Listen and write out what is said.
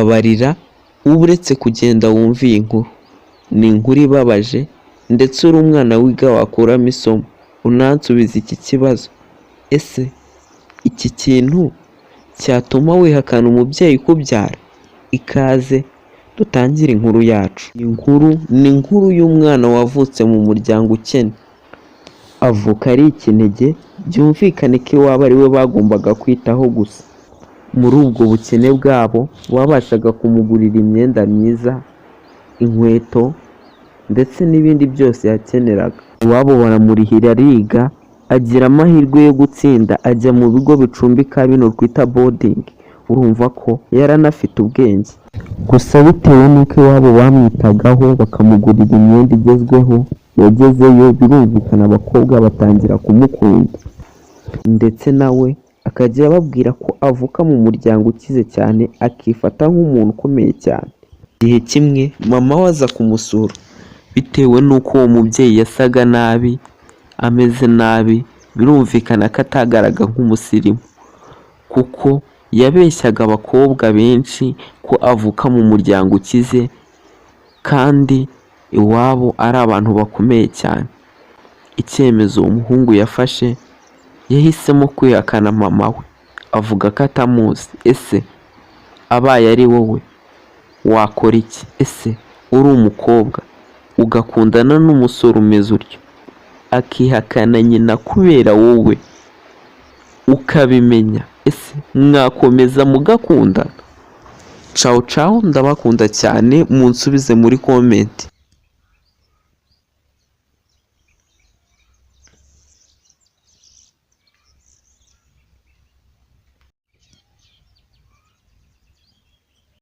Mbabarira ube uretse kugenda wumve iyi nkuru. Ni inkuru ibabaje ndetse uri umwana wiga wakuramo isomo. Unansubize iki kibazo: ese iki kintu cyatuma wihakana umubyeyi ukubyara? Ikaze dutangire inkuru yacu. Iyi nkuru ni inkuru y'umwana wavutse mu muryango ukennye, avuka ari ikinege, byumvikane ko iwabo ari we bagombaga kwitaho gusa. Muri ubwo bukene bwabo babashaga kumugurira imyenda myiza, inkweto ndetse n'ibindi byose yakeneraga. Iwabo baramurihira ariga, agira amahirwe yo gutsinda ajya mu bigo bicumbika bino twita boarding. Urumva ko yari anafite ubwenge. Gusa bitewe n'uko iwabo bamwitagaho bakamugurira imyenda igezweho, yagezeyo birumvikana abakobwa batangira kumukunda, ndetse nawe akajya ababwira ko avuka mu muryango ukize cyane, akifata nk'umuntu ukomeye cyane. Igihe kimwe mama we aza kumusura, bitewe n'uko uwo mubyeyi yasaga nabi, ameze nabi, birumvikana ko atagaragara nk'umusirimu, kuko yabeshyaga abakobwa benshi ko avuka mu muryango ukize kandi iwabo ari abantu bakomeye cyane. Icyemezo uwo muhungu yafashe, yahisemo kwihakana mama we, avuga ko atamuzi. Ese abaye ari wowe wakora iki? Ese uri umukobwa ugakundana n'umusore umeze utyo, akihakana nyina kubera wowe, ukabimenya, ese mwakomeza mugakundana? Cawu cawu, ndabakunda cyane, munsubize muri comment.